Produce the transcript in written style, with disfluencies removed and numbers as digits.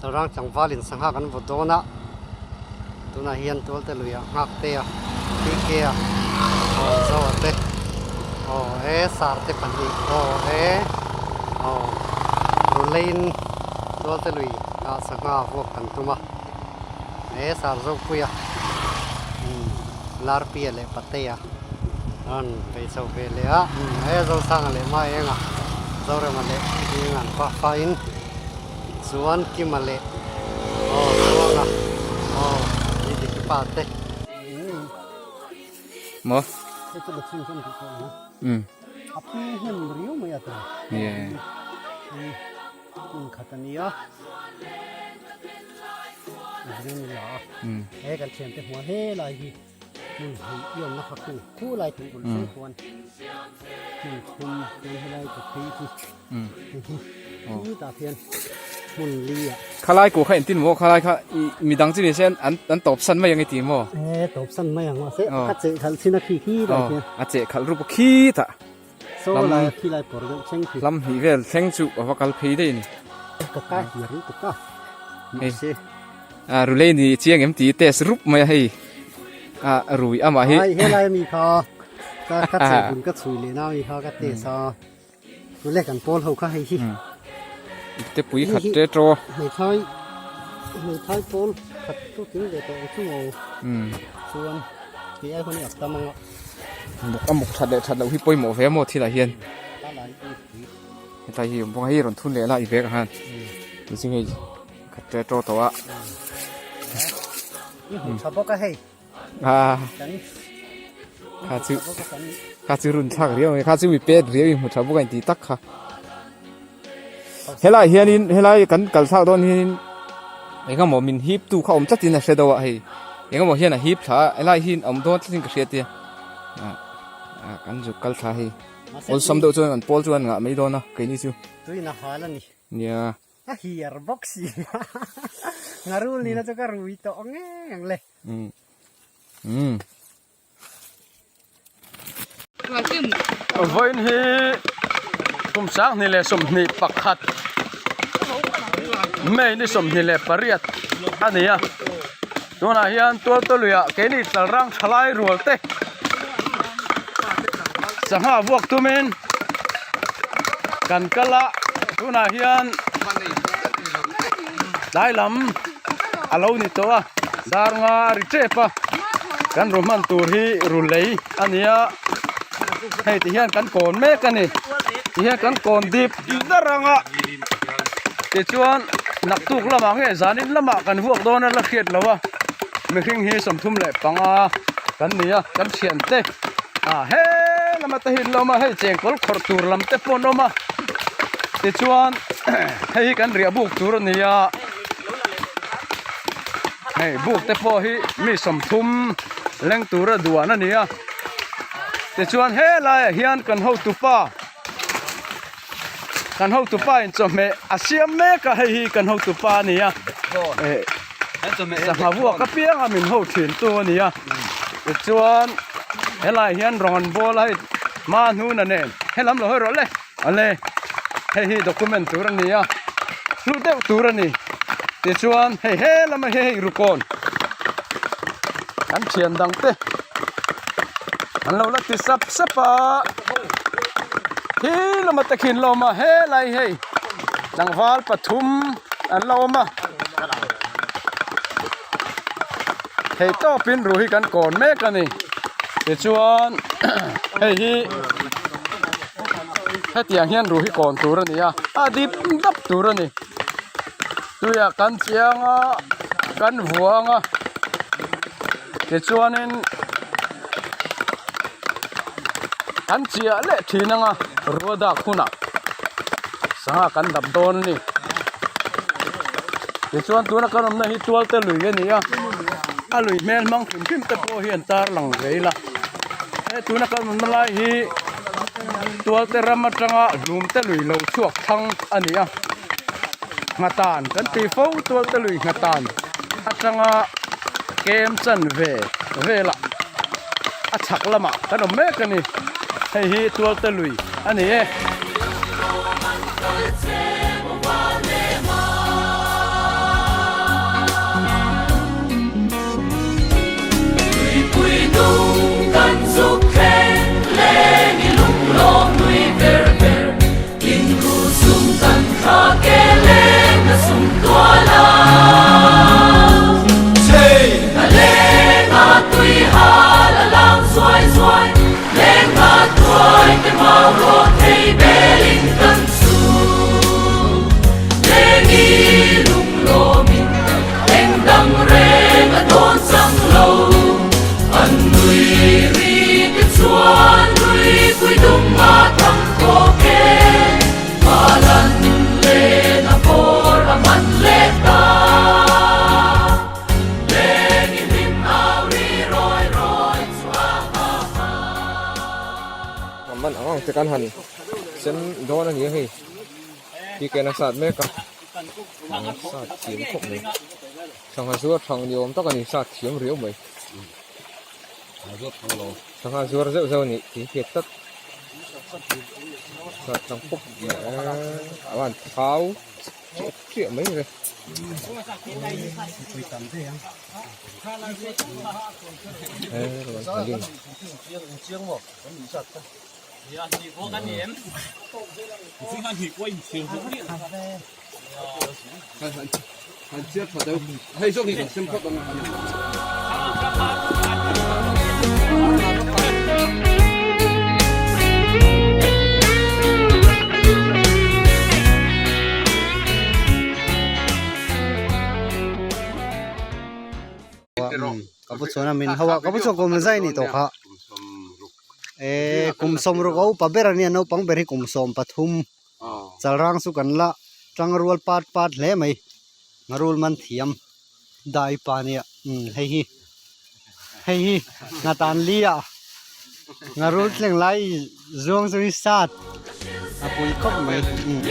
Chalrang tlangval in sangha kan vaw dawn a, tunah hian tualte luiah nghak te a, PK a, aw Zoa te, aw e Sarte pahnih, aw e aw Ruleiin tualte lui ah sangha vuak kan tum a, e Sar Zopuia, umm Larpia leh Patea an vei chho ve leh a, umm e Zosanga leh Maenga, Zorema leh Dinga an pa fain. Chuan Kima leh aw Tluanga aw ni dik pa te. Maw? Hei chu ka chhun chhun duh tawh ang a. Umm. A phi hnem riau mai a tur. Yeah. Hmun khat a nia. A zing ni la a. Umm. He kan thiante hmuah he lai hi. Hmun hnih i awmna kha khu khu lai thing bul thleng khuan hmun thum chuan helai ka phei hi hei hi khi tah khian hmun li ah. Khalai ku kha engtin maw khalai kha i midang chu ni se an an tawp san mai ang i ti maw? E tawp san mai ang mahse ka cheh khalh chin a khi khi lai khian. A cheh khalh rup a khi tah. Saw lai a khi lai pawr deuh thleng khi. Lam hnih vel thleng chu a va kal phei daih a ni. Ka ka hiar lutuk a mahse. A rulei ni chiang em tih test rup mai a hei a rui amah hi. Ai helai ami kha ka ka chei hun ka chhui leh na ami kha ka test a rulei kan pawl ho kha hei hi. Ipte pui khat te to. Hmeithai hmeithai pawl khat chu tling ve tawh ang chu maw. Chuan tih ai huan i ak tam anga. Muk a muk that leh that loh hi pawimawh ve maw thilah hian hetlai hi awm bawk a hei rawn thun leh la i bag ah khan tih chu hei khat ṭe ṭaw tawh a I hmu tha bawk a hei a kha chu kha chu run thlak riau mai kha chu mi pet riau i hmu tha bawk a intih tak kha helai hianin helai kan kal thlak dawn hianin engemaw min hip tu kha awm tlatin a hre deuh a hei engemaw hian a hip thla a helai hi awm dawn tlatin ka hria tia ah ah kan zuk kal thla hei awlsam deuh chuan an pawl chuan ngah mai dawn a keini chu tuina hal a ni nia a hiar bawk si ngarul nina chu ka rui tawh ngei ang le um um Vawiin hi kum sanghnih leh 21 May ni 28 a ni a tunah hian tualtawluiah keini tlalrang thalai rual te sangha vuak tumin kan kal a tunah hian tlai lam a lo ni tawh a dar nga a ri tep a kan ru hman tur hi ru lei a ni a hei ti hian kan kawn mek a ni ti hian kan kawn dip dar ang a tichuan naktuk lamah nge zanin lamah kan vuak dawn a la hriat lo a mihring hi 35 kan ni a kan thian te ah he lama te hi an la awm a hei chengkawl khawrh tur lam te pawh an awm a tichuan hei hi kan riah buk tur a ni a. Hei buk te pawh hi mi 30 leng tura duan a ni a tichuan helaiah hian kan hotupa kan hotupa in chawhmeh a siam mek a hei hi kan hotupa a ni a eh sangha vuak apianga min ho thin tu a ni a tichuan helaiah hian rawng an bawl a hei hma hnuna nen helam lo hawi rawh le. Ale hei hi document tur a ni a hlu deuh tur a ni tichuan hei he lama hi hei rukawn kan thian dang te an lo la ti sap sap a khi lama te khi an lo awm a helai hei tlangval pathum an lo awm a thei tawpin ru hi kan kawn mek a ni tichuan hei hi hetiang hian ru hi kawn tur a ni a a dip dap tur a ni tuiah kan chiang a kan vuang a tichuanin kan chiah leh thin ang a rua dak hunah sangha kan dap dawn a ni tichuan tuna kan awmna hi tual te lui a ni a a lui hmel hmang hrim hrim te pawh hi an tarlang zel a he tuna kan awmna lai hi tual te ram atanga hlum te lui lo chhuak thlang a ni a nghatan kan tih fo tual te lui nghatan atanga kem chan ve velah a chhak lamah kan awm mek a ni hei hi tual te lui a ni e. kan han sem dawn a ni a hei ticket a sat mek a sat thiam khawp mai sangha zuar thang ni awm tak a ni sat thiam riau mai sangha zuar zeuh zeuh a nih tih hriat tlat sat thang pawp mai a van thau chiah chiah mai ve. Ka pu chuan a min hau a ka pu chuan kum zai ni tawh kha eh kum sawmruk a upa ber a nia naupang ber hi kum 13 chalrang chu kan la tangrual pat pat hle mai ngarul man thiam dai pa nia umm hei hi hei hi hnatan li ah ngarul thleng lai zuang chu hi sat a pui khawp mai umm.